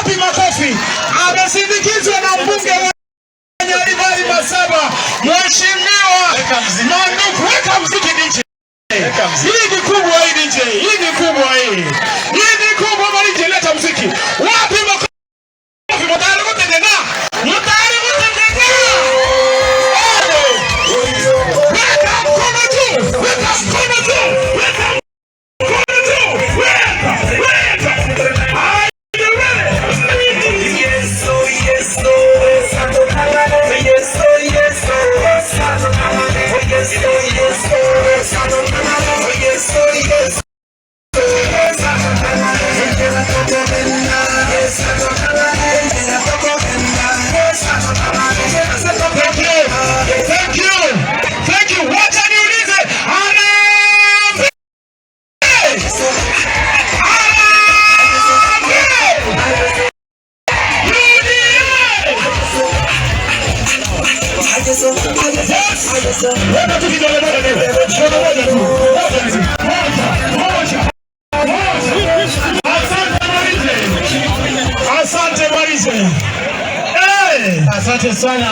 Wapi makofi? Amesindikizwa na mbunge wa Nyaribari Masaba, Mheshimiwa Manduku. Weka mziki, DJ. Hii ni kubwa hii, DJ. Hii ni kubwa hii. Hii ni kubwa, DJ, leta mziki. Wapi makofi? Mutayari kutengeneza? Mutayari kutengeneza? Weka mkono juu. Weka mkono juu. Weka mkono juu. Weka, weka. Are you ready? Yes, oh, yes, oh, yes, oh, yes, oh, yes, oh, yes, oh, yes. Thank you. Thank you. Thank you. Wacha niulize. Harambee! Harambee! UDA! Weka tu kidole moja tu. Kidole moja tu. Moja tu. Moja. Moja. Moja. Asante, Marize. Asante, Marize. Hey! Asante sana.